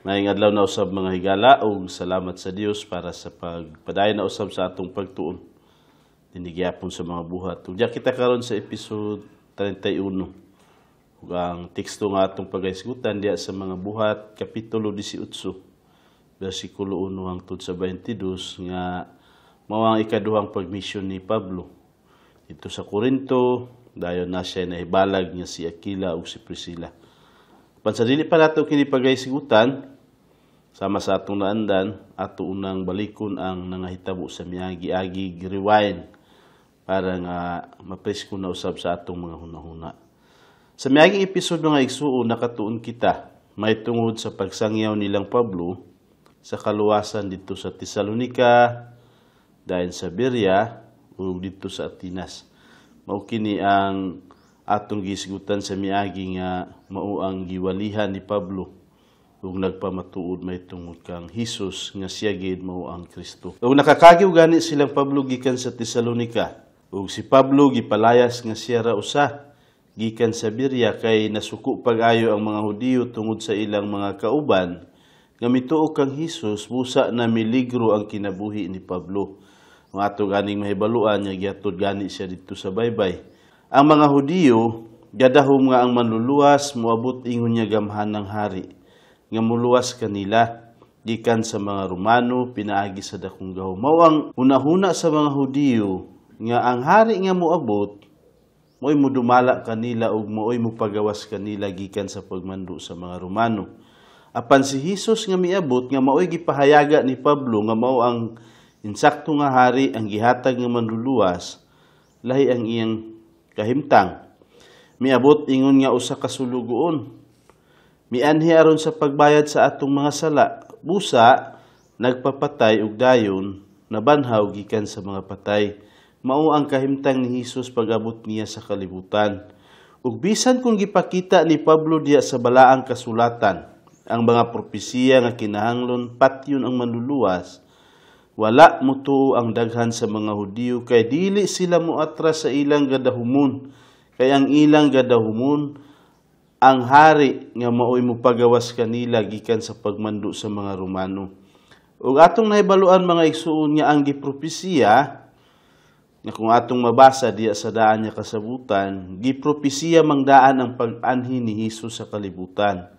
Maayong adlaw na usab, mga higala, ug salamat sa Dios para sa pagpadayon na usab sa atong pagtuon dinhi gyapon sa mga buhat. Ug diya kita karon sa episode 31. Ug ang teksto nga atong pagahisgutan diya sa mga Buhat kapitulo 18 bersikulo 1 hangtod sa 22, nga mao ang ikaduhang pagmisyon ni Pablo dito sa Corinto. Dayon na siya nahibalag nga si Aquila ug si Priscilla. Apan sa dili pa nato kini pagahisgutan, sama sa atong naandan, ato unang balikon ang nangahitabo sa miagi-agi, rewind para nga mapresko na usab sa atong mga hunahuna. Sa miaging episode, mga igsuon, nakatuon kita may tungod sa pagsangyaw nilang Pablo sa kaluwasan dito sa Tesalonica, dayon sa Berea ug dito sa Atenas. Mao kini ang atong gihisgutan sa miagi, nga mao ang giwalihan ni Pablo ug nagpamatuod may tungod kang Hesus nga siya gid mao ang Kristo. Ug nakakagiw gani silang Pablo gikan sa Tesalonica. Ug si Pablo gipalayas nga siya ra usa gikan sa Berea kay nasuko pag-ayo ang mga Hudiyo tungod sa ilang mga kauban nga mituo kang Hesus busa na miligro ang kinabuhi ni Pablo. Ang ato ganing mahibaluan nga gihatod gani siya didto sa baybay. Ang mga Hudiyo gadahom nga ang manluluwas moabot ingon niya gamhanang hari nga muluwas kanila gikan sa mga Romano pinaagi sa dakong gahom. Mao ang hunahuna sa mga Hudiyo nga ang hari nga moabot mo'y mudumala kanila ug mo'y mopagawas kanila gikan sa pagmando sa mga Romano. Apan si Hesus nga miabot, nga mao'y gipahayaga ni Pablo nga mao ang insakto nga hari, ang gihatag nga manluluwas, lahi ang iyang kahimtang. Miabot ingon nga usa ka sulugoon. Mianhi aron sa pagbayad sa atong mga sala. Busa nagpapatay ug dayon nabanhaw gikan sa mga patay. Mao ang kahimtang ni Hesus pag-abot niya sa kalibutan. Ug bisan kung gipakita ni Pablo diya sa balaang kasulatan ang mga propesiya nga kinahanglan patyon ang manluluwas, wala motuo ang daghan sa mga Hudiyo kay dili sila moatras sa ilang gadahumon. Kay ang ilang gadahumon, ang hari nga maoy mopagawas kanila gikan sa pagmando sa mga Romano. Ug atong nahibaluan, mga igsuon, nga ang gipropesiya nga kung atong mabasa diya sa daan niya kasabutan, gipropesiya mangdaan ang pag-anhi ni Hesus sa kalibutan.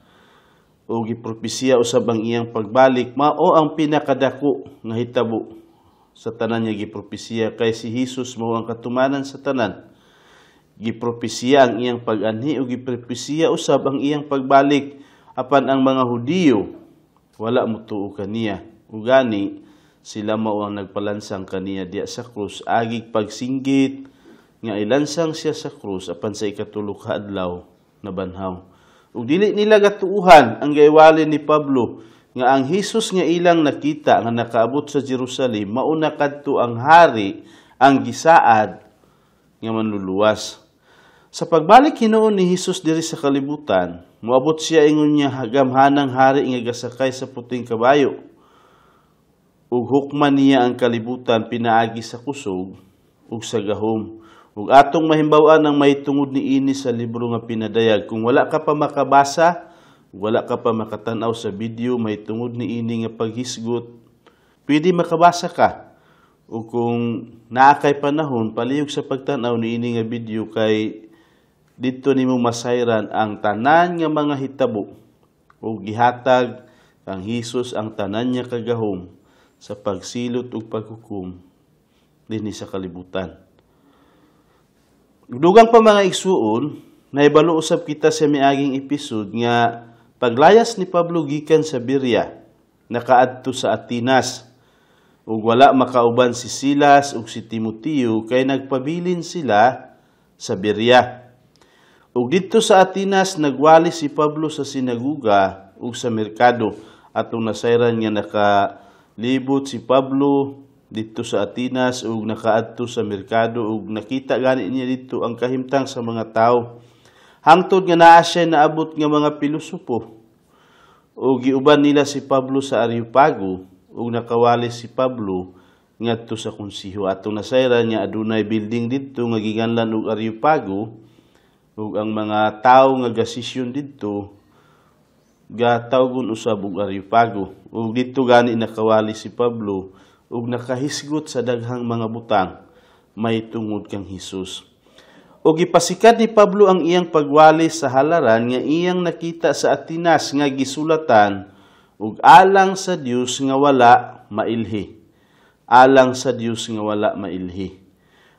O gipropesiya usab ang iyang pagbalik. Mao ang pinakadako nga hitabo sa tanan niya gipropesiya kay si Hesus mao ang katumanan sa tanan. Gipropesiya ang iyang pag-anhi o gipropesiya usab ang iyang pagbalik, apan ang mga Hudiyo wala motuo kaniya. Ugani sila mao ang nagpalansang kaniya diya sa krus agig pagsinggit nga ilansang siya sa krus, apan sa ikatulo ka adlaw nabanhaw. Ug dili nila gatuuhan ang gaiwali ni Pablo nga ang Hesus nga ilang nakita nga nakaabot sa Jerusalem mauna kadto ang hari, ang gisaad nga manluluwas. Sa pagbalik hinuon ni Hesus diri sa kalibutan, moabot siya ingon niya gamhanang hari nga gasakay sa puting kabayo. Ug hukman niya ang kalibutan pinaagi sa kusog ug sa gahom. Ug atong mahimbaw-an ang mahitungod niini sa libro nga Pinadayag. Kung wala ka pa makabasa, wala ka pa makatan-aw sa video mahitungod niini nga paghisgot, pwede makabasa ka. O kung naa kay panahon, palihog sa pagtan-aw niini nga video kay didto nimo masayran ang tanan nga mga hitabo ug gihatag kang Hesus ang tanan niya kagahom sa pagsilot ug paghukom dinhi sa kalibutan. Dugang pa, mga igsuon, nahibalo usab kita sa miaging episode nga paglayas ni Pablo gikan sa Berea, nakaadto sa Atenas ug wala makauban si Silas ug si Timoteo kay nagpabilin sila sa Berea. Ug didto sa Atenas nagwali si Pablo sa sinaguga ug sa merkado. Atong nasayran nga nakalibot si Pablo didto sa Atenas ug nakaadto sa merkado ug nakita gani niya didto ang kahimtang sa mga tawo. Hangtod nga naa siya naabot nga mga pilosopo. Ug giuban nila si Pablo sa Areopago ug nakawali si Pablo ngadto sa konseho. Atong nasayran nga adunay building didto nga giganlan og Areopago ug ang mga tawo nga gasesyon didto Gatawgon usab og Areopago. Ug didto gani nakawali si Pablo ug nakahisgot sa daghang mga butang may tungod kang Hesus. Ug gipasikat ni Pablo ang iyang pagwali sa halaran nga iyang nakita sa Atenas nga gisulatan ug alang sa Dios nga wala mailhi. Alang sa Dios nga wala mailhi.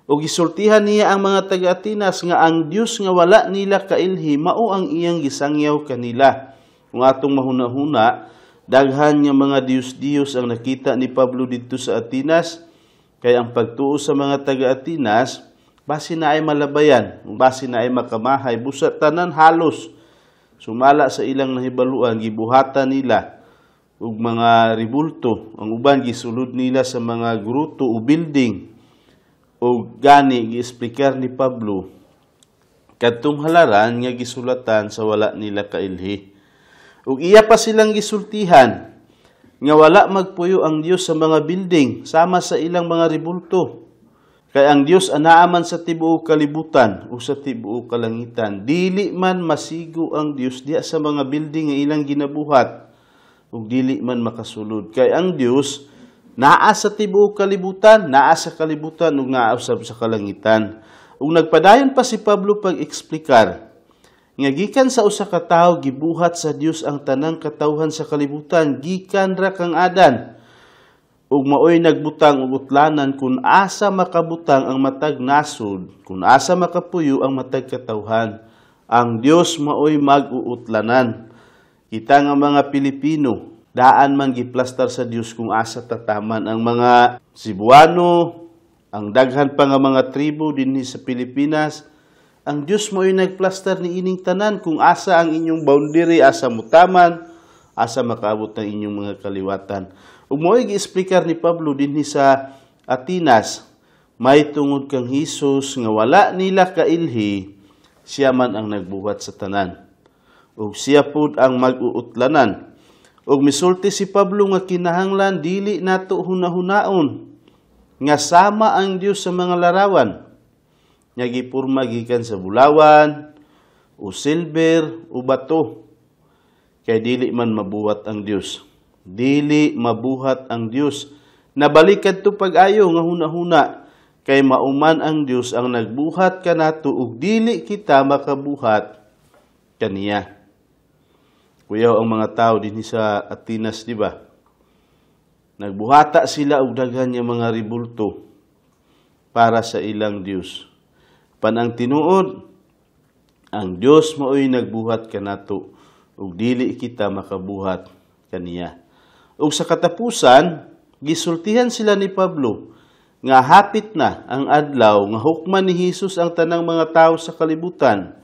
Ug gisultihan niya ang mga taga-Atenas nga ang Dios nga wala nila kailhi mao ang iyang gisangyaw kanila. Kung atong mahuna-huna, daghan nga mga Dios-Dios ang nakita ni Pablo didto sa Atenas, kay ang pagtuo sa mga taga-Atenas base na ay malabayan, base na ay makamahay, busa tanan halos sumala sa ilang nahibaluan gibuhatan nila ug mga ribulto. Ang uban gisulod nila sa mga gruto o building. O gani giexplikar ni Pablo kadtong halaran nga gisulatan sa wala nila kailhi. Ug iya pa silang gisultihan nga wala magpuyo ang Dios sa mga building sama sa ilang mga ribulto. Kay ang Dios anaa man sa tibuok kalibutan o sa tibuok kalangitan. Dili man masigo ang Dios diya sa mga building nga ilang ginabuhat ug dili man makasulod. Kay ang Dios naa sa tibuok kalibutan, naa sa kalibutan ug naa usab sa kalangitan. Ug nagpadayon pa si Pablo pag-eksplikar nga gikan sa usa ka tawo gibuhat sa Dios ang tanang katawhan sa kalibutan, gikan ra kang Adan. Ug maoy nagbutang og utlanan kun asa makabutang ang matag nasod, kun asa makapuyo ang matag katawhan. Ang Dios maoy mag-uutlanan. Kita nga mga Pilipino, daan man giplastar sa Dios kung asa tataman ang mga Cebuano, ang daghan pa nga mga tribo dinhi sa Pilipinas. Ang Dios mo'y nagplastar ni ining tanan kung asa ang inyong boundary, asa mutaman, asa makaabot ang inyong mga kaliwatan. Ug mo'y giexplikar ni Pablo dinhi sa Atenas, may tungod kang Hesus nga wala nila kailhi, siya man ang nagbuhat sa tanan. Ug siya pud ang mag-uutlanan. Ug misulti si Pablo nga kinahanglan dili nato hunahunaon nga sama ang Dios sa mga larawan nga gipurma gikan sa bulawan o silver o bato, kay dili man mabuhat ang Dios. Dili mabuhat ang Dios. Nabalik kadto pag-ayo nga hunahuna, kay mauman ang Dios ang nagbuhat kanato ug dili kita makabuhat kaniya. Kuyaw ang mga tao dinhi sa Atenas, di ba? Nagbuhata sila og daghan nga mga ribulto para sa ilang Dios. Pan ang tinuod, ang Dios maoy nagbuhat kanato ug dili kita makabuhat kaniya. Ug sa katapusan, gisultihan sila ni Pablo nga hapit na ang adlaw nga hukman ni Hesus ang tanang mga tawo sa kalibutan.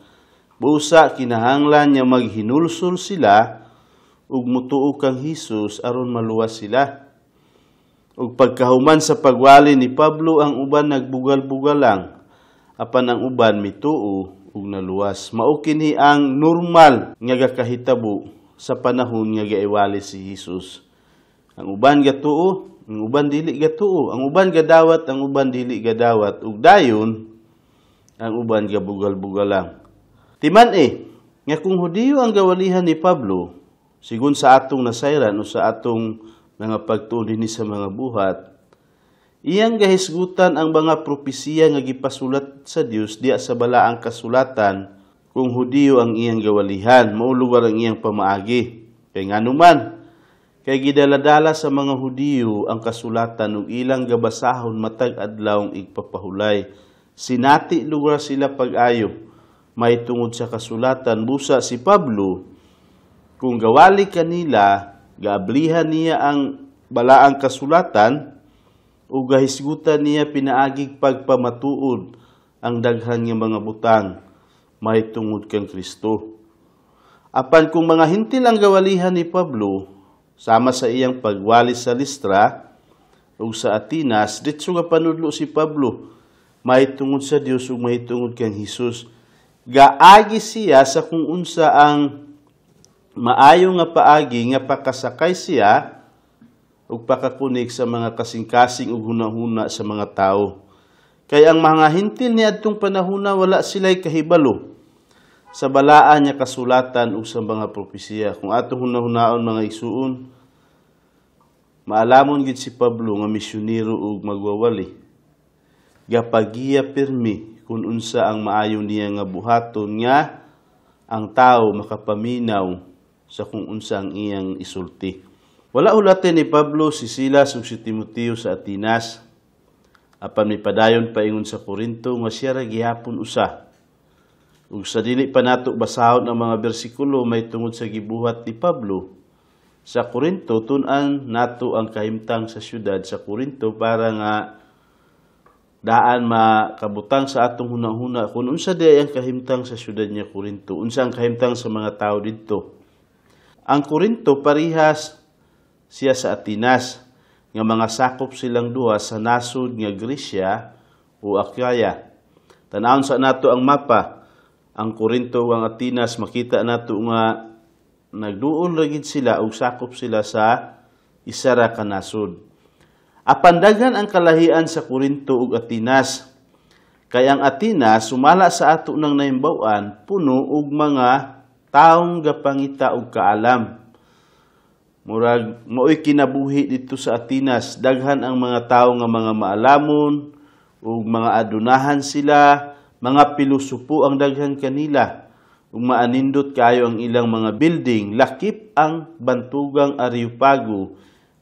Busa kinahanglan niya maghinulsol sila ug mutuo kang Hesus aron maluwas sila. Ug pagkahuman sa pagwali ni Pablo, ang uban nagbugal-bugal lang, apan ang uban mituo ug naluwas. Mao kini ang normal nga gakahitabo sa panahon nga gaiwali si Hesus. Ang uban gatuo, ang uban dili gatuo, ang uban gadawat, ang uban dili gadawat, ug dayon ang uban gabugal-bugal lang. Timan nga kung Hudiyo ang gawalihan ni Pablo, sigon sa atong nasayran o sa atong mga pagtuo dinhi sa mga buhat, iyang gahisgutan ang mga propesiya nga gipasulat sa Dios diya sa balaang kasulatan kung Hudiyo ang iyang gawalihan, mao lugar ang iyang pamaagi. Kay nganuman, kay gidaladala sa mga Hudiyo ang kasulatan ug ilang gabasahon matag adlaw igpapahulay. Sinati lugar sila pag-ayo may tungod sa kasulatan. Busa si Pablo, kung gawali kanila, gaablihan niya ang balaang kasulatan o gahisgutan niya pinaagig pagpamatuod ang daghan nga mga butang may tungod kang Kristo. Apan kung mga hintil ang gawalihan ni Pablo, sama sa iyang pagwali sa Listra ug sa Atenas, ditso nga panudlo si Pablo may tungod sa Dios ug may tungod kang Hesus. Gaagi siya sa kung unsa ang maayo nga paagi nga pakasakay siya ug pakakunik sa mga kasing-kasing ug hunahuna sa mga tawo. Kay ang mga hintil niadtong panahona wala sila'y kahibalo Sa balaan nga kasulatan ug sa mga propesiya. Kung atong hunahunaon, mga igsuon, maalamon gid si Pablo nga misyonero ug magwawali. Gapagiya pirmi kung unsa ang maayo niya nga buhaton nga ang tao makapaminaw sa kung unsa ang iyang isulti. Wala hulatin ni Pablo si Silas ug si Timoteo sa Atenas. Apan mipadayon paingon sa Korinto nga siya ra gihapon usa. Ug sa dili pa nato basahon ang mga bersikulo may tungod sa gibuhat ni Pablo sa Korinto, tun-an nato ang kahimtang sa syudad sa Korinto para nga daan makabutang sa atong hunahuna kung unsa di ang kahimtang sa syudad niya Korinto, unsa ang kahimtang sa mga tao didto. Ang Korinto parihas siya sa Atenas nga mga sakop silang duha sa nasod nga Gresya o Achaia. Tan-awon sa nato ang mapa. Ang Korinto ug ang Atenas, makita nato nga nagduol ra gid sila ug sakop sila sa isa ra ka nasod. Apan daghan ang kalahian sa Korinto ug Atenas. Kay ang Atenas, sumala sa ato nang nahimbaw-an, puno og mga taong gapangita og kaalam. Murag maoy kinabuhi didto sa Atenas, daghan ang mga tawo nga mga maalamon ug mga adunahan sila, mga pilosopo ang daghan kanila. Ug maanindot kaayo ang ilang mga building, lakip ang bantugang Areopago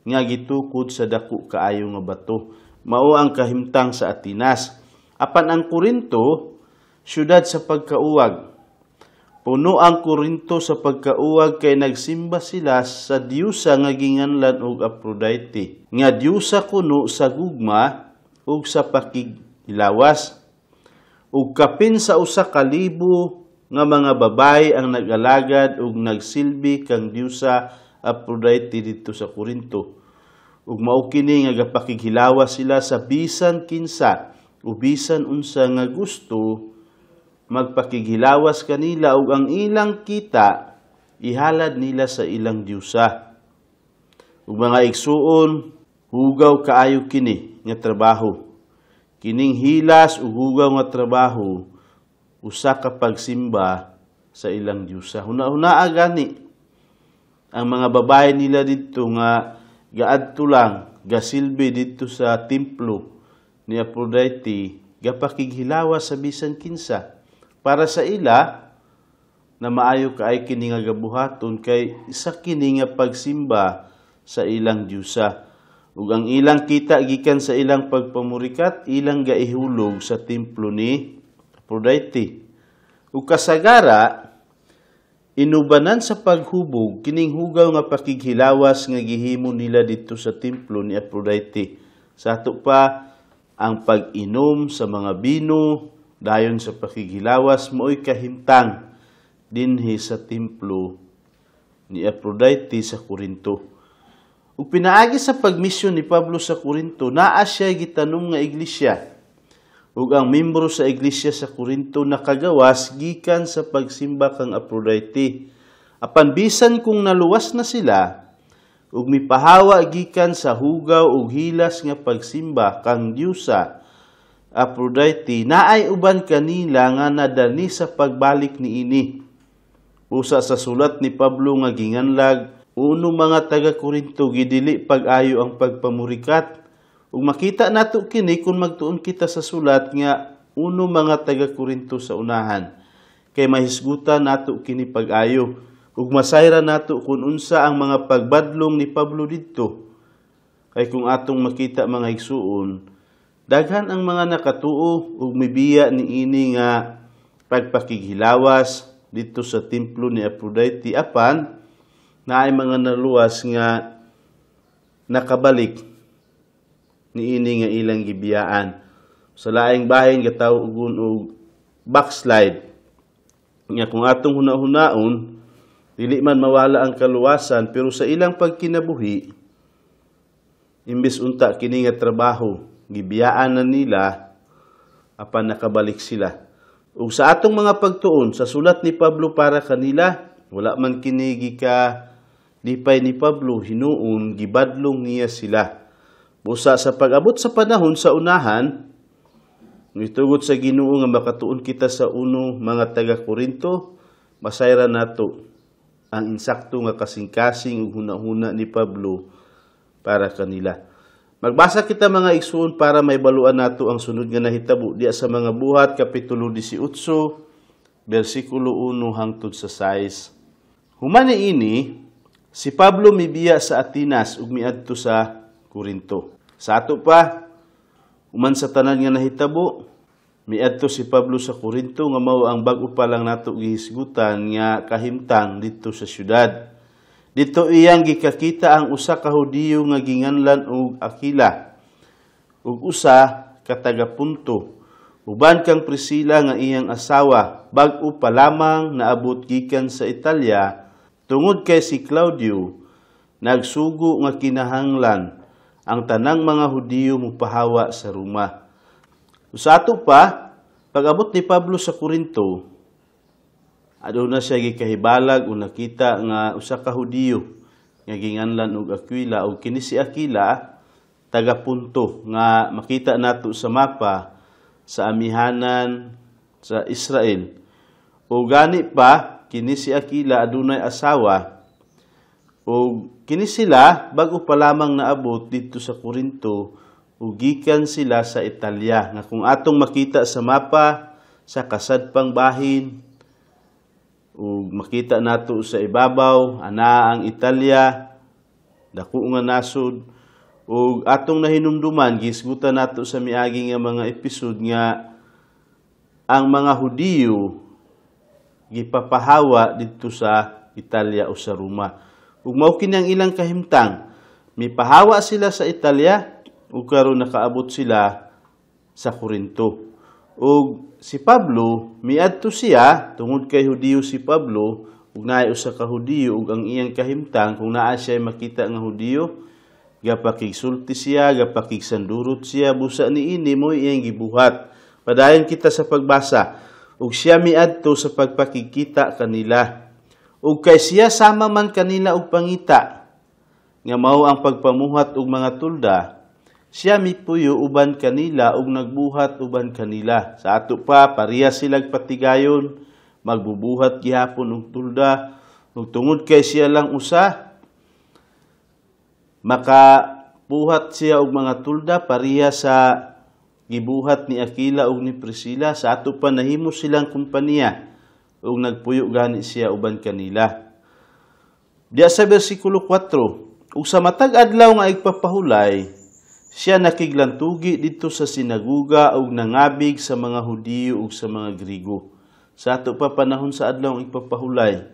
nga gitukod sa dako kaayo nga bato. Mao ang kahimtang sa Atenas. Apan ang Korinto, syudad sa pagkauwag. Puno ang Korinto sa pagkauwag kay nagsimba sila sa diyusa nga ginganlan og Aphrodite, nga diyusa kuno sa gugma ug sa pakighilawas. Ug kapin sa 1,000 nga mga babae ang nag-alagad ug nagsilbi kang diyusa Aphrodite didto sa Korinto. Ug mao kini nga gapakighilawas sila sa bisan kinsa o bisan unsa nga gusto magpakighilawas kanila, ug ang ilang kita ihalad nila sa ilang diyusa. Ug mga igsuon, hugaw kaayo kini nga trabaho. Kining hilas ug hugaw nga trabaho usa ka pagsimba sa ilang diyusa. Huna-hunaa gani ang mga babae nila didto nga gaadto lang gasilbi didto sa templo ni Aphrodite, gapakighilawas sa bisan kinsa. Para sa ila na maayo kaay kini nga gabuhaton kay isa kini nga pagsimba sa ilang diyusa. Ug ang ilang kita gikan sa ilang pagpamurikat, ilang gaihulog sa templo ni Aphrodite. Ug kasagara inubanan sa paghubog kining hugaw nga pakighilawas nga gihimo nila didto sa templo ni Aphrodite. Sa ato pa ang pag-inom sa mga bino dayon sa pakighilawas maoy kahimtang dinhi sa templo ni Aphrodite sa Korinto. Ug pinaagi sa pagmisyon ni Pablo sa Korinto, naa siya gitanom nga iglesia. Ug ang membro sa iglesia sa Korinto nakagawas gikan sa pagsimba kang Aphrodite. Apan bisan kung naluwas na sila ug mipahawa gikan sa hugaw ug hilas nga pagsimba kang diyusa Aphrodite, naay uban kanila nga nadani sa pagbalik niini. Usa sa sulat ni Pablo nga ginganlag, uno mga taga Korinto gidili pag-ayo ang pagpamurikat. Ug makita nato kini kung magtuon kita sa sulat nga uno mga taga Korinto sa unahan, kay mahisgutan nato kini pag-ayo ug masayra nato kung unsa ang mga pagbadlong ni Pablo didto. Kay kung atong makita, mga igsuon, daghan ang mga nakatuo ug mibiya niini nga pagpakighilawas didto sa templo ni Aphrodite, apan naay mga naluwas nga nakabalik niini nga ilang gibiyaan. Sa laing bahin gatawogon og backslide, nga kung atong hunahunaon dili man mawala ang kaluwasan, pero sa ilang pagkinabuhi imbes unta kini nga trabaho gibiyaan na nila, apan nakabalik sila. Ug sa atong mga pagtuon sa sulat ni Pablo para kanila, wala man kini gika lipay ni Pablo, hinuon gibadlong niya sila. Busa sa pag-abot sa panahon sa unahan, mitugot sa Ginoo nga makatuon kita sa uno mga taga Korinto, Masayran nato ang insakto nga kasing-kasing ug hunahuna ni Pablo para kanila. Magbasa kita, mga igsuon, para mahibaluan nato ang sunod nga nahitabo diya sa mga Buhat kapitulo 18 bersikulo 1 hangtod sa 6. Human niini, si Pablo mibiya sa Atenas ug miadto sa Corinto. Sa ato pa, human sa tanan nga nahitabo, miadto si Pablo sa Corinto nga mao ang bag-o pa lang nato gihisgutan nga kahimtang didto sa syudad. Didto iyang gikakita ang usa ka Hudiyo nga ginganlan og Aquila ug usa ka taga Punto uban kang Priscilla nga iyang asawa, bag-o pa lamang naabot gikan sa Italia, tungod kay si Claudio nagsugo nga kinahanglan ang tanang mga Hudiyo mopahawa sa Roma. Sa ato pa, pag-abot ni Pablo sa Corinto, aduna siya gikahibalag o nakita nga usa ka Hudiyo nga ginganlan og Aquila, ug kini si Aquila taga Punto nga makita nato sa mapa sa amihanan sa Israel. O gani pa kini si Aquila adunay asawa, ug kini sila bag-o pa lamang naabot didto sa Corinto ug gikan sila sa Italia nga kung atong makita sa mapa sa kasadpang bahin ug makita nato sa ibabaw, ana ang Italia, dako nga nasod. Ug atong nahinumduman, gihisgutan nato sa miagi nga mga episode nga ang mga Hudiyo gipapahawa didto sa Italia o sa Roma. Ug mao kini ang ilang kahimtang, mipahawa sila sa Italia ug karon nakaabot sila sa Corinto. Ug si Pablo miadto siya tungod kay Hudiyo si Pablo ug naay usa ka Hudiyo, ug ang iyang kahimtang, kung naa siya makita nga Hudiyo, gapakigsulti siya, gapakigsandurot siya. Busa niini mo iyang gibuhat. Padayon kita sa pagbasa. Ug siya miadto sa pagpakigkita kanila. Ug kay siya sama man kanila og pangita nga mao ang pagpamuhat og mga tulda, siya mipuyo uban kanila ug nagbuhat uban kanila. Sa ato pa, pareha silag patigayon, magbubuhat gihapon og tulda, ug tungod kay siya lang usa, makabuhat siya og mga tulda pareha sa gibuhat ni Aquila ug ni Priscilla. Sa ato pa, nahimo silang kompanya ug nagpuyo gani siya uban kanila. Diya sa bersikulo 4, ug sa matag adlaw nga igpapahulay, siya nakiglantugi didto sa sinaguga ug nangabig sa mga Hudiyo ug sa mga Grigo. Sa ato pa, panahon sa adlaw ang igpapahulay,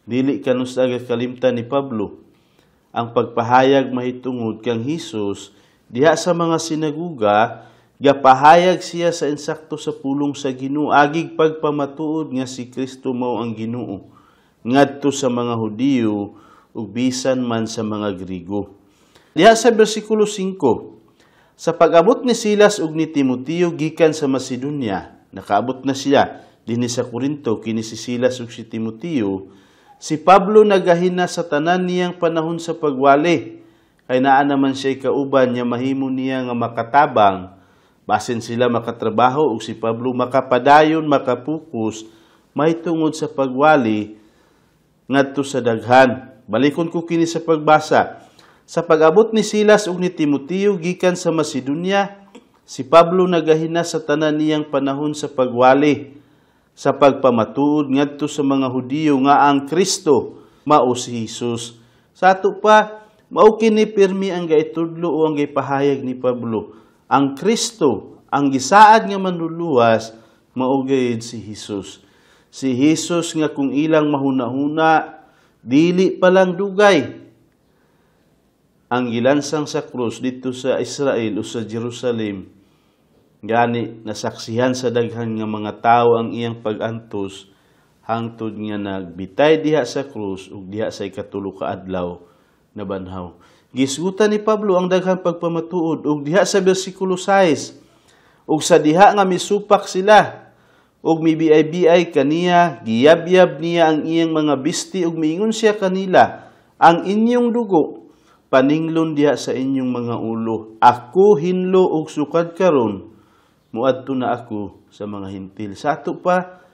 dili kanus-a kalimtan ni Pablo ang pagpahayag mahitungod kang Hesus diha sa mga sinaguga. Gapahayag siya sa insakto sa pulong sa Ginoo agig pagpamatuod nga si Kristo mao ang Ginoo ngadto sa mga Hudiyo ug bisan man sa mga Grigo. Diha sa bersikulo 5, sa pag-abot ni Silas ug ni Timoteo gikan sa Macedonia, nakaabot na siya dinhi sa Corinto kini si Silas ug si Timoteo, si Pablo nagahina sa tanan niyang panahon sa pagwali. Kay naa naman siya kauban niya, mahimo niya nga makatabang, basin sila makatrabaho ug si Pablo makapadayon, makapukus mahitungod sa pagwali ngadto sa daghan. Balikon ko kini sa pagbasa. Sa pag-abot ni Silas ug ni Timoteo gikan sa Macedonia, si Pablo nagahina sa tanan niyang panahon sa pagwali sa pagpamatuod ngadto sa mga Hudiyo nga ang Kristo mao si Hesus. Sa ato pa, mao kini pirmi ang gaitudlo o ang gipahayag ni Pablo. Ang Kristo, ang gisaad nga manluluwas, mao gayud si Hesus. Si Hesus nga kung ilang mahuna-huna, dili pa lang dugay ang gilansang sa krus dito sa Israel o sa Jerusalem. Gani nasaksihan sa daghan nga mga tawo ang iyang pag-antos hangtod nga nagbitay diha sa krus ug diha sa ikatulo ka adlaw nabanhaw. Gisgutan ni Pablo ang daghang pagpamatuod, ug diha sa bersikulo 6, ug sa diha nga misupak sila ug mibiay-biay kaniya, giyabyab niya ang iyang mga bisti ug miingon siya kanila, "Ang inyong dugo paninglon diha sa inyong mga ulo. Ako hinlo og sukad karon muadto na ako sa mga Hentil." Sa ato pa,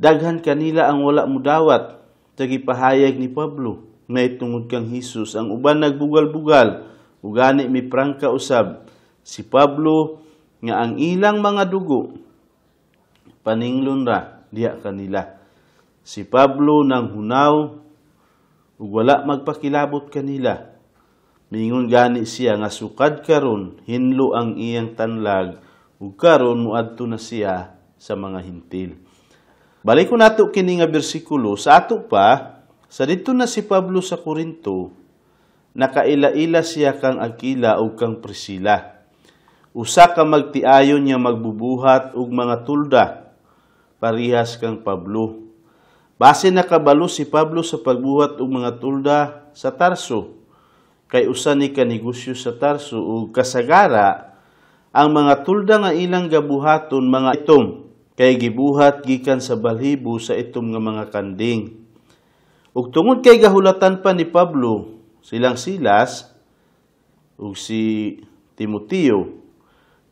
Daghan kanila ang wala mudawat sa gipahayag ni Pablo mahitungod kang Hesus. Ang uban nagbugal-bugal ug gani miprangka usab si Pablo nga ang ilang mga dugo paninglon ra diha kanila. Si Pablo nang hunaw ug wala magpakilabot kanila. Mingon gani siya nga sukad karon hinlo ang iyang tanlag ug karon moadto na siya sa mga Hentil. Balik ko nato kini nga bersikulo sa ato pa, sa didto na si Pablo sa Korinto, nakaila-ila siya kang Aquila ug kang Priscilla. Usa ka magtiayon nga magbubuhat og mga tulda, parihas kang Pablo. Base nakabalo si Pablo sa pagbuhat og mga tulda sa Tarso, kay usa ni ka negosyo sa Tarso ug kasagara ang mga tulda nga ilang gabuhaton mga itom, kay gibuhat gikan sa balhibo sa itom nga mga kanding. Ug tungod kay gahulatan pa ni Pablo silang Silas ug si Timoteo,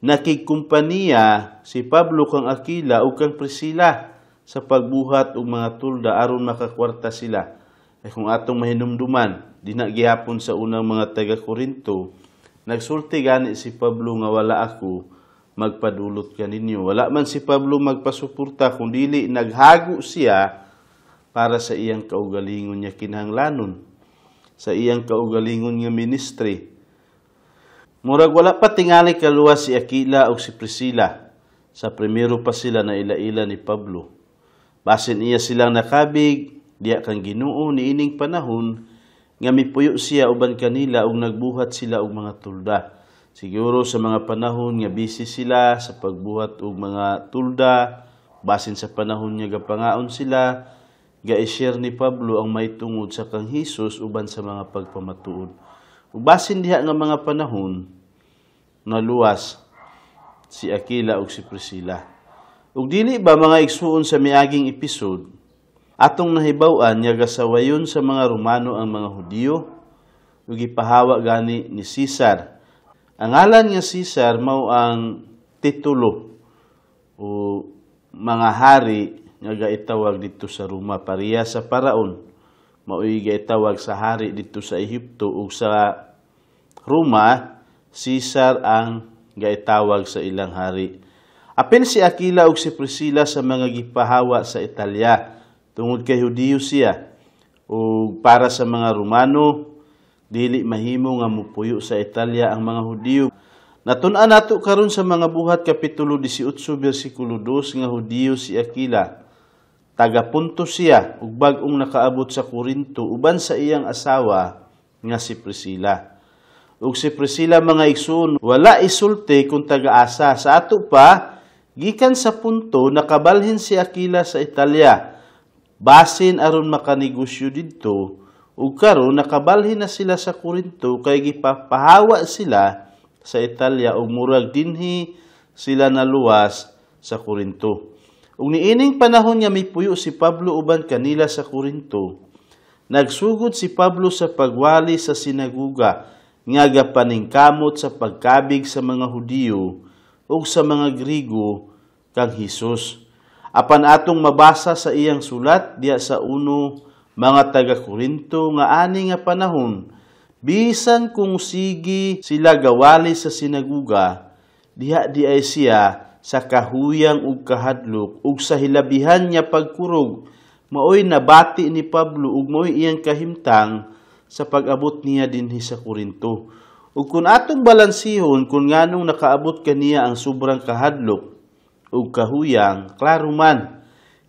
nakigkumpanya si Pablo kang Aquila ug kang Priscilla sa pagbuhat og mga tulda aron makakwarta sila. Ay kung atong mahinumduman, dina gihapon sa unang mga taga Korinto, nagsulti gani si Pablo nga wala ako magpadulot kaninyo. Wala man si Pablo magpasuporta, kung dili naghago siya para sa iyang kaugalingon niya kinahanglanon, sa iyang kaugalingon nga ministry. Murag wala pa tingali kaluwas si Aquila o si Priscilla. Sa primero pa sila na ila-ila ni Pablo. Basin iya silang nakabig diya kang Ginoo niining panahon nga mipuyo siya uban kanila ug nagbuhat sila og mga tulda. Siguro sa mga panahon nga busy sila sa pagbuhat og mga tulda, basin sa panahon nga gapangaon sila, ga-share ni Pablo ang mahitungod sa kang Hesus uban sa mga pagpamatuod. Ug basin diha nga mga panahon naluwas si Aquila ug si Priscilla. Ug dili ba mga igsuon sa miaging episode, atong nahibaw-an nga gasawayon sa mga Romano ang mga Hudiyo ug gipahawa gani ni Caesar. Ang ngalan nga Caesar mao ang titulo o mga hari nga gaitawag didto sa Roma, pareha sa Paraon maoy gaitawag sa hari didto sa Ehipto, ug sa Roma Caesar ang gaitawag sa ilang hari. Apil si Aquila ug si Priscilla sa mga gipahawa sa Italia tungod kay Hudiyo siya, ug para sa mga Romano dili mahimo nga mupuyo sa Italia ang mga Hudiyo. Natun-an nato karon sa mga Buhat kapitulo 18 bersikulo 2 nga Hudiyo si Aquila. Taga Ponto siya ug bag-ong nakaabot sa Korinto uban sa iyang asawa nga si Priscilla. Ug si Priscilla mga igsoon wala isulti kung taga-asa. Sa ato pa, gikan sa Punto nakabalhin si Aquila sa Italia basin aron makanegosyo didto, ug karon nakabalhin na sila sa Korinto kay gipapahawa sila sa Italia ug murag dinhi sila naluwas sa Korinto. Ug niining panahon nga mipuyo si Pablo uban kanila sa Korinto, nagsugod si Pablo sa pagwali sa sinaguga nga gapaningkamot sa pagkabig sa mga Hudiyo ug sa mga Grigo kang Hesus. Apan atong mabasa sa iyang sulat diha sa uno mga taga Korinto nga ani nga panahon, bisan kung sige sila gawali sa sinaguga, diha di ay siya sa kahuyang ug kahadlok ug sa hilabihan niya pagkurog, maoy nabati ni Pablo ug maoy iyang kahimtang sa pag-abot niya dinhi sa Korinto. Ug kung atong balansihon kung nganong nakaabot kaniya ang sobrang kahadlok ug kahuyang, klaro man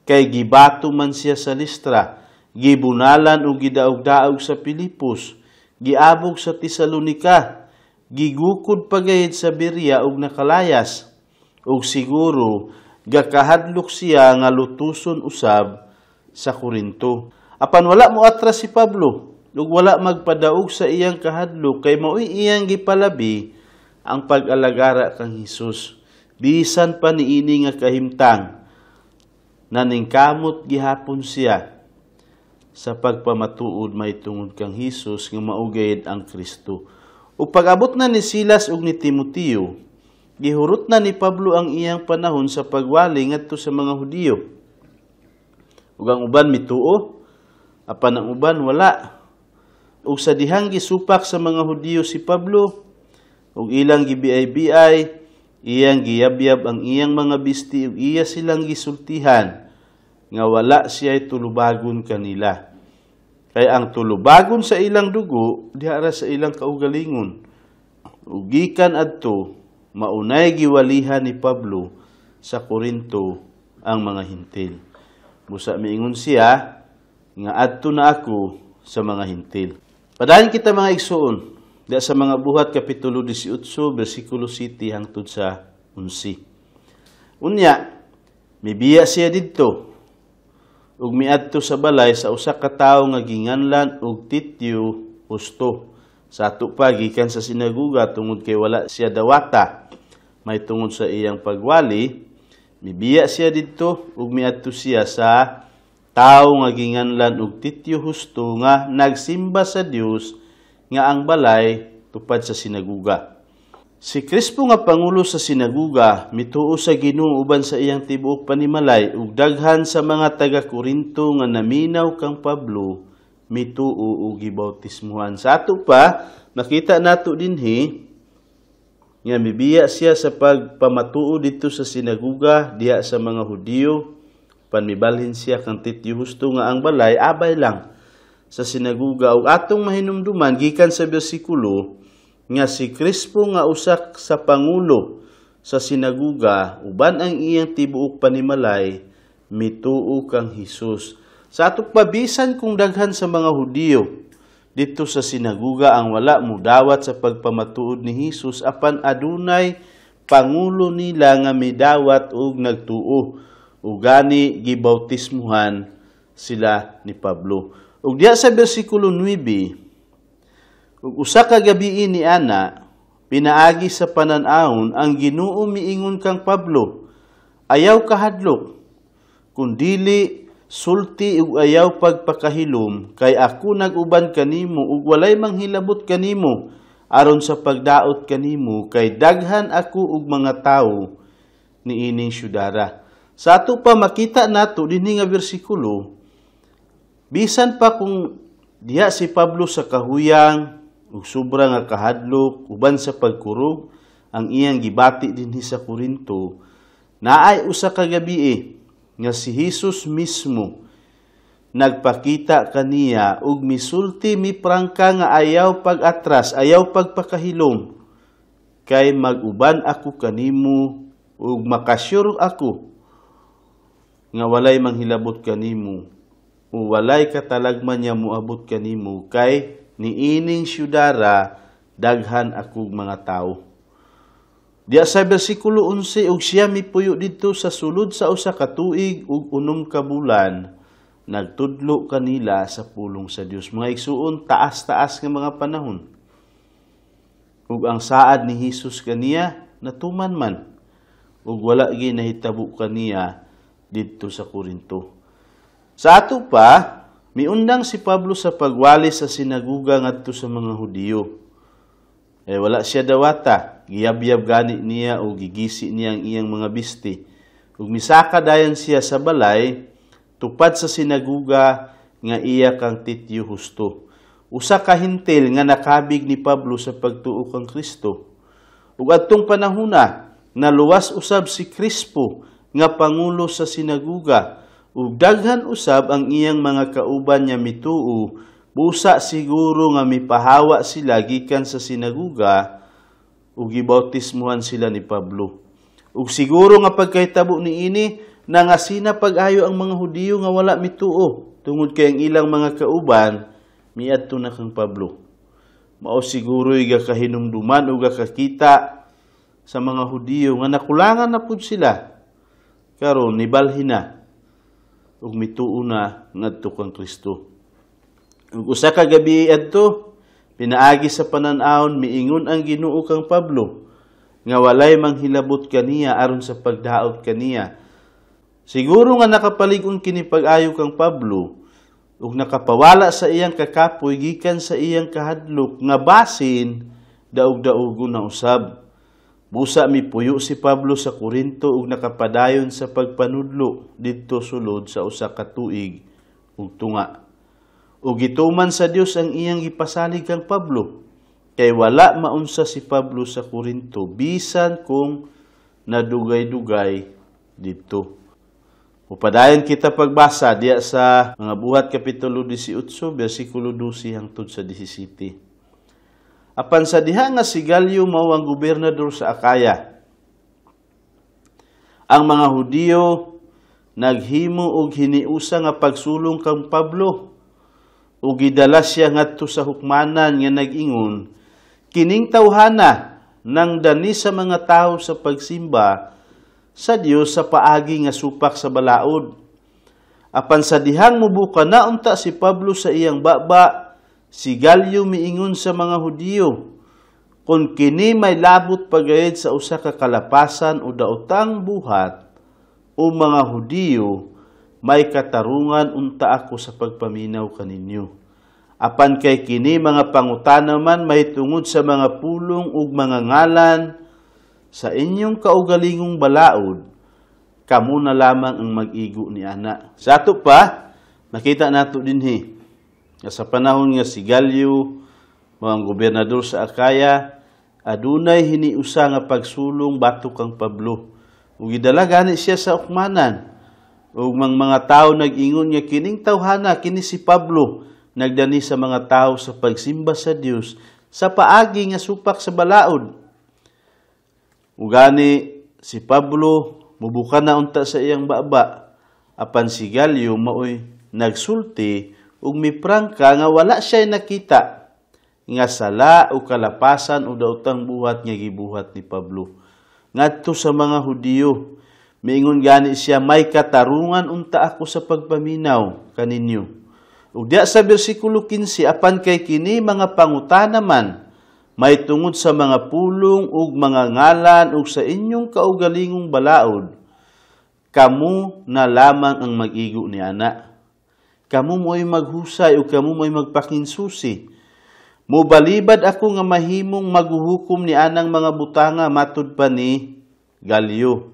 kay gibato man siya sa Listra, gibunalan ug gidaog-daog sa Pilipos, giabog sa Tesalonika, gigukod pagayid sa Berea ug nakalayas. Ug siguro gakahadlok siya nga lutuson usab sa Korinto. Apan wala mo atras si Pablo ug wala magpadaog sa iyang kahadlok kay maoy iyang gipalabi ang pag-alagara kang Hesus. Bisan pa niini nga kahimtang, naningkamot gihapon siya sa pagpamatuod mahitungod kang Hesus nga maugayad ang Kristo. Ug pag-abot na ni Silas ug ni Timoteo, gihurot na ni Pablo ang iyang panahon sa pagwali ngadto sa mga Hudiyo. Ug ang uban mituo, apan ang uban wala. Ug sa dihang gisupak sa mga Hudiyo si Pablo ug ilang gibiay-biay, iyang giyabyab ang iyang mga bisti ug iya silang gisultihan nga wala siya'y tulubagon kanila. Kay ang tulubagon sa ilang dugo diha ra sa ilang kaugalingon. Ug gikan adto, maunay giwalihan ni Pablo sa Korinto ang mga Hintil. Busa miingon siya nga adto na ako sa mga Hintil. Padayon kita, mga igsoon, diha sa Mga Buhat kapitulo 18 bersikulo 7 hangtod sa 11. Unya mibiya siya didto ug miadto sa balay sa usa ka tawo nga ginganlan og Titio Justo. Sa ato pa, gikan sa sinaguga tungod kay wala siya dawata may tungod sa iyang pagwali, mibiya siya didto ug miadto siya sa tawo nga ginganlan og Titio Justo nga nagsimba sa Dios, nga ang balay tupad sa sinaguga. Si Crispo nga pangulo sa sinaguga mituo sa Ginoo uban sa iyang tibuok panimalay, ug daghan sa mga taga Korinto nga naminaw kang Pablo mituo ug gibautismuhan. Sa ato pa, makita nato dinhi nga mibiya siya sa pagpamatuo didto sa sinaguga diha sa mga Hudiyo, pan mibalhin siya kang Titio Justo nga ang balay abay lang sa sinaguga. Ug atong mahinumduman gikan sa bersikulo nga si Crispo nga usak sa pangulo sa sinaguga uban ang iyang tibuok panimalay mituo kang Hesus. Sa atong pabisan kung daghan sa mga Hudiyo didto sa sinaguga ang wala mudawat sa pagpamatuod ni Hesus, apan adunay pangulo nila nga midawat ug nagtuo, ug gani gibautismuhan sila ni Pablo. Ug diha sa bersikulo 9, ug usa ka gabii ni ana, pinaagi sa panan-awon, ang Ginoo miingon kang Pablo, "Ayaw kahadlok, kundili sulti ug ayaw pagpakahilom, kay ako nag-uban kanimo ug walay manghilabot kanimo aron sa pagdaot kanimo, kay daghan ako og mga tawo niining syudara." Sa ato pa, makita nato dinhi nga bersikulo, bisan pa kung diha si Pablo sa kahuyang ug sobra nga kahadlok uban sa pagkurog ang iyang gibati dinhi sa Korinto, naay usa ka gabii nga si Hesus mismo nagpakita kaniya ug misulti, miprangka nga ayaw pag-atras, ayaw pagpakahilom, kay mag-uban ako kanimo ug makasyur ako nga walay manghilabot kanimo o walay katalagman niya moabot kanimo, kay niining syudara daghan akong mga tawo. Diya sa bersikulo 11, ug siya mipuyo didto sa sulod sa 1 ka tuig ug 6 ka bulan, nagtudlo kanila sa pulong sa Dios. Mga igsuon, taas-taas nga mga panahon. Ug ang saad ni Hesus kaniya natuman man ug wala gyud nahitabo kaniya didto sa Korinto. Sa ato pa, miundang si Pablo sa pagwali sa sinaguga ngadto sa mga Hudiyo. Eh, wala siya dawata, giyabyab gani niya o gigisi niya ang iyang mga bisti. Ug misaka dayon siya sa balay tupad sa sinaguga nga iya kang Titio Justo, usa ka Hintil nga nakabig ni Pablo sa pagtuo kang Kristo. Ug adtong panahona, naluwas usab si Crispo nga pangulo sa sinaguga ug daghan usab ang iyang mga kauban nga mituo. Busa siguro nga mipahawa sila gikan sa sinaguga ug gibautismuhan sila ni Pablo. Ug siguro nga pagkahitabo niini, nangasina pag-ayo ang mga Hudiyo nga wala mituo tungod kay ang ilang mga kauban miadto na kang Pablo. Mao siguro'y gakahinumduman o gakakita sa mga Hudiyo nga nakulangan na pud sila. Karon nibalhin na ug mituo na ngadto kang Kristo. Ug usa ka gabi adto, pinaagi sa panan-awon, miingon ang Ginoo kang Pablo nga walay manghilabot kaniya aron sa pagdaot kaniya. Siguro nga nakapalig-on kini pag-ayo kang Pablo ug nakapawala sa iyang kakapoy gikan sa iyang kahadlok nga basin daog-daogon na usab. Busa mipuyo si Pablo sa Korinto ug nakapadayon sa pagpanudlo didto sulod sa usa ka tuig ug tunga. Ug gituman sa Dios ang iyang gipasalig kang Pablo, kay wala maunsa si Pablo sa Korinto bisan kung nadugay-dugay didto. Upadayon kita pagbasa diya sa Mga Buhat kapitulo 18 bersikulo 12 hangtod sa 17. Apan sa diha nga si Galio mao ang gobernador sa Akaya, ang mga Hudiyo naghimo og hiniusa nga pagsulong kang Pablo ug gidala siya ngadto sa hukmanan nga nag-ingon, "Kining tawhana nang dani sa mga tawo sa pagsimba sa Dios sa paagi nga supak sa balaod." Apan sa dihang mubuka na unta si Pablo sa iyang baba, si Galio miingon sa mga Hudiyo, "Kung kini may labot pagayad sa usa ka kalapasan o daotang buhat, o mga Hudiyo, may katarungan unta ako sa pagpaminaw kaninyo. Apan kay kini mga pangutana man mahitungod sa mga pulong ug mga ngalan sa inyong kaugalingong balaod, kamo na lamang ang mag-igo ni ana." Sa ato pa, makita nato dinhi nga sa panahon nga si Galio mao ang gobernador sa Akaya, adunay hiniusa nga pagsulong batok kang Pablo. Ug gidala gani siya sa ukmanan. Ug mga tawo nag-ingon nga kining tawhana, kini si Pablo, nagdani sa mga tawo sa pagsimba sa Dios sa paagi nga supak sa balaod. Ugani si Pablo mubuka na unta sa iyang baba, apan si Galio maoy nagsulti ug miprangka nga wala siya nakita nga sala o kalapasan o daotang buhat nga gibuhat ni Pablo ngadto sa mga Hudiyo. Miingon gani siya, "May katarungan unta ako sa pagpaminaw kaninyo." Ug diya sa bersikulo 15, apan kay kini mga pangutana man may tungod sa mga pulong ug mga ngalan ug sa inyong kaugalingong balaod, kamo na lamang ang mag-igo ni ana. Kamo mo'y maghusay o kamo mo'y magpakinsusi. Mubalibad ako nga mahimong maghuhukom ni anang mga butanga matud pa ni Galio.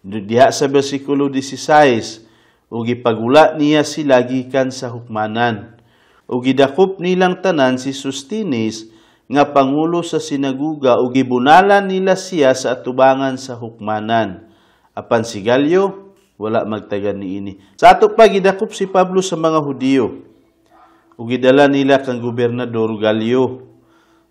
Diha sa bersikulo 16, ug gipagula niya sila gikan sa hukmanan. Ug gidakop nilang tanan si Sostines nga pangulo sa sinaguga ug gibunalan nila siya sa atubangan sa hukmanan. Apan si Galio wala magtagan niini. Sa ato pa, gidakop si Pablo sa mga Hudiyo ug gidala nila kang gobernador Galio.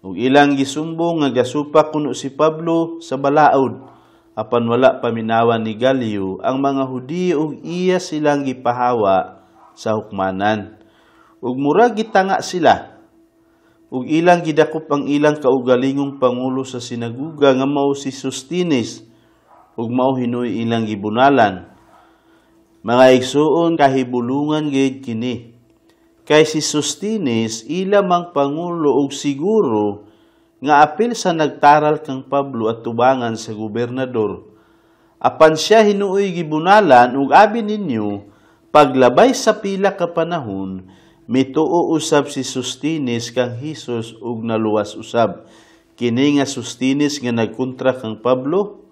Ug ilang gisumbong nga gasupak kuno si Pablo sa balaod. Apan wala paminawan ni Galio ang mga Hudiyo ug iya silang gipahawa sa hukmanan. Ug murag gitanga sila. Ug ilang gidakop ang ilang kaugalingong pangulo sa sinaguga nga mao si Sostines ug mao hinuy ilang gibunalan. Mga igsuon, kahibulungan gayud kini. Kay si Sostines ila mang pangulo ug siguro nga apil sa nagtaral kang Pablo at tubangan sa gobernador. Apan siya hinuoy gibunalan ug abi ninyo, paglabay sa pila ka panahon, mituo usab si Sostines kang Hesus ug naluwas usab. Kini nga Sostines nga nagkontra kang Pablo,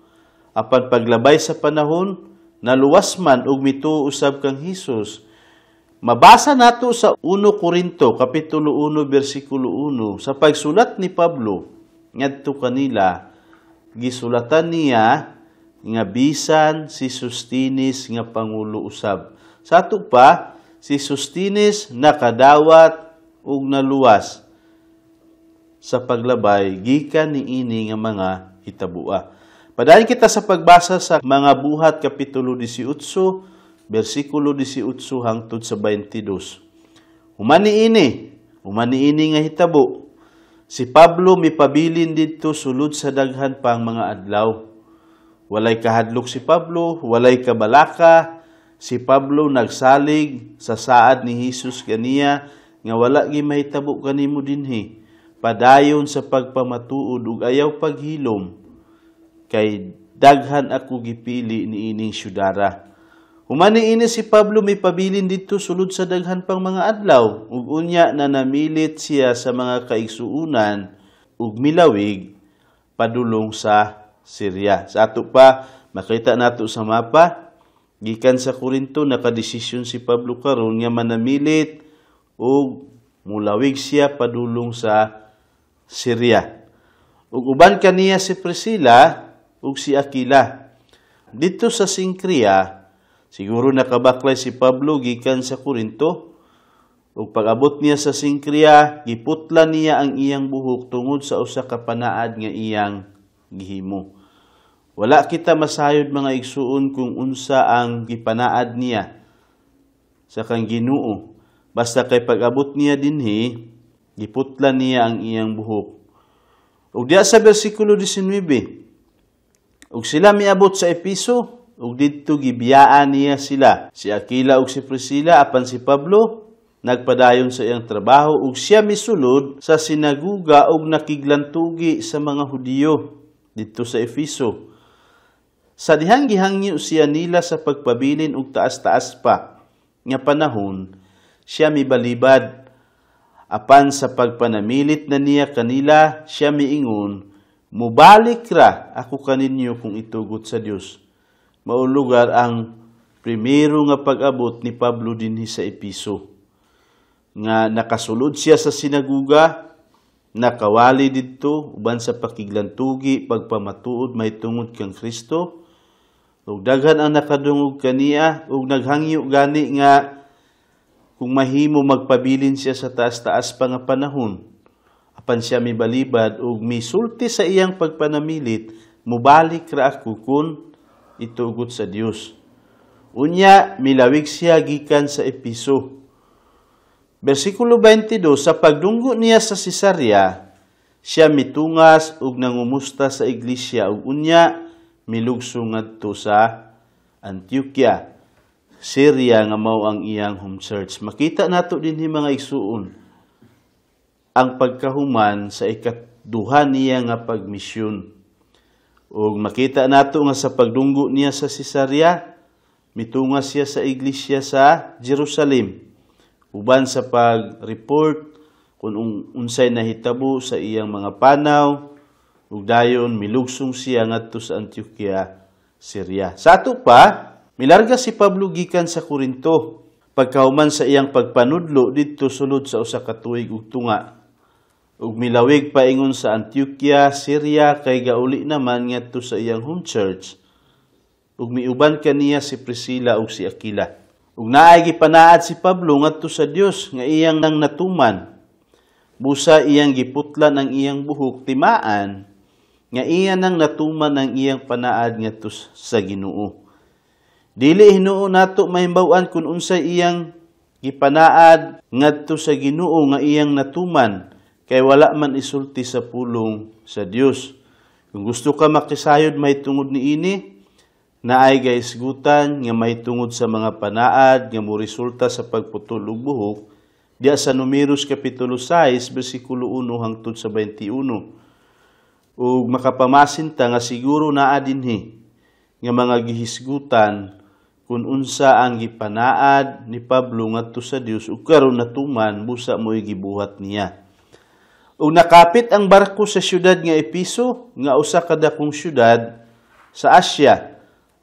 apan paglabay sa panahon, naluwas man ug mituo usab kang Hesus. Mabasa nato sa 1 Korinto kapitulo 1 bersikulo 1, sa pagsulat ni Pablo ngadto kanila, gisulatan niya nga bisan si Sostines nga pangulo usab. Sa ato pa, si Sostines nakadawat ug naluwas sa paglabay gikan niini nga mga hitabua. Padayon kita sa pagbasa sa Mga Buhat kapitulo 18 bersikulo 18 hangtod sa 22. Human niini nga hitabo, si Pablo mipabilin didto sulod sa daghan pang mga adlaw. Walay kahadlok si Pablo, walay kabalaka. Si Pablo nagsalig sa saad ni Hesus kaniya nga wala gi mahitabo kanimo dinhi. Padayon sa pagpamatuod ug ayaw paghilom, kay daghan ako gipili niining syudara. Human niini si Pablo mipabilin didto sulod sa daghan pang mga adlaw, ug unya na namilit siya sa mga kaigsuonan ug milawig padulong sa Syria. Sa ato pa, makita nato sa mapa, gikan sa Corinto, nakadesisyon si Pablo karon nga manamilit ug mulawig siya padulong sa Syria. Ug uban kaniya si Priscilla ug si Aquila. Dito sa Sinkria, siguro nakabaklay si Pablo gikan sa Corinto. Ug pag-abot niya sa Sinkria, giputla niya ang iyang buhok tungod sa usa ka panaad nga iyang gihimo. Wala kita masayod, mga igsuon, kung unsa ang gipanaad niya sa kang Ginoo. Basta kay pag-abot niya dinhi, giputla niya ang iyang buhok. Ug diya sa bersikulo 19, ug sila miabot sa Episo, ug didto gibiyaan niya sila, si Aquila ug si Priscilla, apan si Pablo nagpadayon sa iyang trabaho ug siya misulod sa sinaguga ug nakiglantugi sa mga Hudiyo didto sa Efeso. Sa dihang gihangyo siya nila sa pagpabilin og taas-taas pa nga panahon, siya mibalibad. Apan sa pagpanamilit na niya kanila, siya miingon, "Mubalik ra ako kaninyo kung itugot sa Dios." Mao lugar ang primero nga pag-abot ni Pablo dinhi sa Episo, nga nakasulod siya sa sinaguga, nakawali didto uban sa pakiglantugi, pagpamatuod mahitungod kang Kristo, ug daghan ang nakadungog kaniya ug naghangyo gani nga kung mahimo magpabilin siya sa taas-taas pa nga panahon. Apan siya mibalibad ug misulti sa iyang pagpanamilit, "Mubalik ra ako kun itugot sa Dios." Unya milawig siya gikan sa Episo. Bersikulo 22, sa pagdunggo niya sa Cesarea, siya mitungas ug nangumusta sa iglesia ug unya milugso ngadto sa Antioquia, Syria, nga mao ang iyang home church. Makita nato dinhi, mga igsuon, ang pagkahuman sa ikaduha niya nga pagmisyon. Ug makita nato nga sa pagdunggo niya sa Cesarea, mitungas siya sa iglesia sa Jerusalem uban sa pag-report kung unsay nahitabo sa iyang mga panaw, ug dayon milugsong siya ngadto sa Antioquia, Syria. Sa ato pa, milarga si Pablo gikan sa Corinto pagkahuman sa iyang pagpanudlo didto sulod sa usa ka tuig ug tunga, ug milawig paingon sa Antioquia, Syria, kay gauli naman ngadto sa iyang home church, ug miuban kaniya si Priscilla ug si Aquila. Ug naay gipanaad si Pablo ngadto sa Dios nga iyang nang natuman. Busa iyang giputlan ang iyang buhok, timaan nga iya nang natuman ang iyang panaad ngadto sa Ginoo. Dili hinuon nato mahimbaw-an kung unsay iyang gipanaad ngadto sa Ginoo nga iyang natuman, kay wala man isulti sa pulong sa Dios. Kung gusto ka makisayod mahitungod niini, naay gaisgutan nga mahitungod sa mga panaad nga moresulta sa pagputol og buhok diya sa Numeros kapitulo 6 bersikulo 1 hangtod sa 21. Ug makapamasin ta nga siguro naa dinhi nga mga gihisgutan kung unsa ang gipanaad ni Pablo ngadto sa Dios ug karon natuman busa mo'y gibuhat niya. Ug nakapit ang barko sa syudad nga Episo, nga usa ka dakong syudad sa Asia,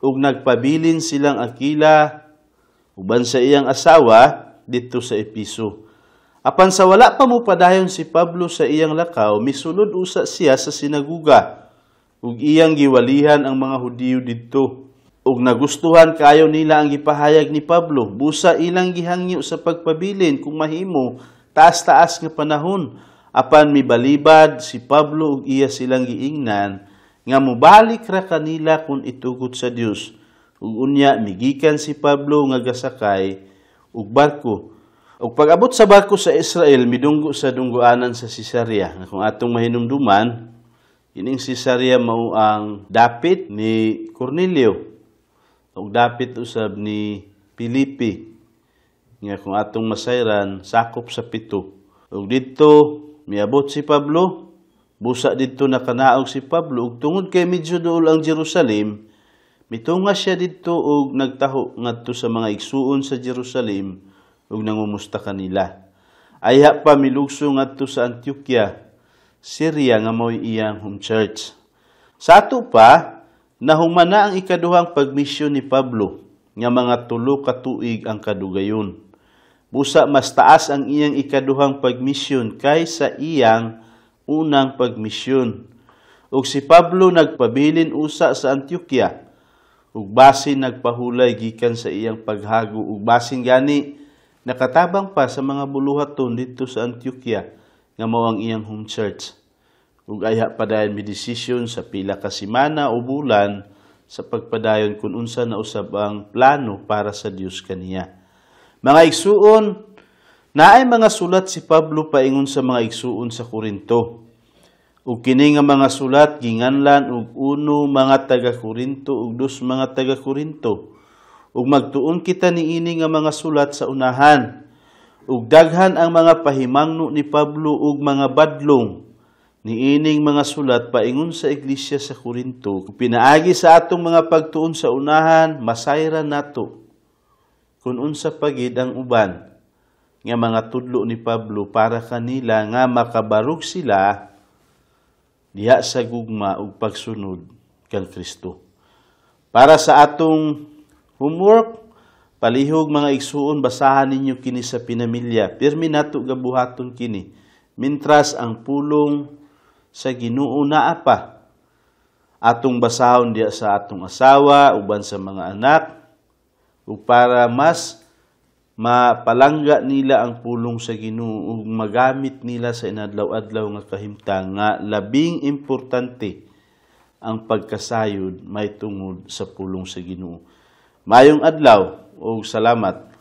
ug nagpabilin silang Aquila uban sa iyang asawa didto sa Episo. Apan sa wala pa mopadayon si Pablo sa iyang lakaw, misulod usa siya sa sinaguga ug iyang giwalihan ang mga Hudiyo didto. Ug nagustuhan kaayo nila ang gipahayag ni Pablo, busa ilang gihangyo sa pagpabilin kung mahimo taas-taas nga panahon. Apan mibalibad si Pablo ug iya silang giingnan nga mobalik ra kanila kung itugot sa Dios. Ug unya migikan si Pablo nga gasakay og barko. Ug pag-abot sa barko sa Israel, midunggo sa dunggoanan sa Cesarea. Kung atong mahinumduman, ining Cesarea mao ang dapit ni Cornelio ug dapit usab ni Filipe, nga kung atong masayran sakop sa 7. Ug didto miabot si Pablo, busa didto nakanaog si Pablo, ug tungod kay medyo duol ang Jerusalem, mitunga siya didto ug nagtaho ngadto sa mga igsuon sa Jerusalem ug nangumusta kanila. Ayha pa milugso ngadto sa Antioquia, Syria, nga mao'y iyang home church. Sa ato pa, nahumana ang ikaduhang pagmisyon ni Pablo nga mga 3 ka tuig ang kadugayon. Busa mas taas ang iyang ikaduhang pagmisyon kaysa iyang unang pagmisyon. Ug si Pablo nagpabilin usa sa Antioquia, ug basin nagpahulay gikan sa iyang paghago, ug basin gani nakatabang pa sa mga buluhaton didto sa Antioquia nga mao ang iyang home church. Ug ayha padayon mi desisyon sa pila ka semana o bulan sa pagpadayon kung unsa na usab ang plano para sa Dios kaniya. Mga igsuon, naay mga sulat si Pablo paingon sa mga igsuon sa Korinto. Ug kini nga mga sulat ginganlan og 1 mga taga-Korinto ug 2 mga taga-Korinto. Ug magtuon kita niini nga mga sulat sa unahan. Ug daghan ang mga pahimangno ni Pablo ug mga badlong niining mga sulat paingon sa iglesia sa Korinto. Pinaagi sa atong mga pagtuon sa unahan, masayran nato kung unsa pagid ang uban nga mga tudlo ni Pablo para kanila nga makabarog sila diha sa gugma ug pagsunod kang Kristo. Para sa atong homework, palihog mga igsuon, basahan ninyo kini sa pinamilya. Pirmi nato gabuhaton kini mintras ang pulong sa Ginoo naa pa. Atong basahon diha sa atong asawa, uban sa mga anak, ug para mas mapalangga nila ang pulong sa Ginoo ug magamit nila sa inadlaw-adlaw nga kahimtang nga labing importante ang pagkasayod may tungod sa pulong sa Ginoo. Maayong adlaw ug salamat.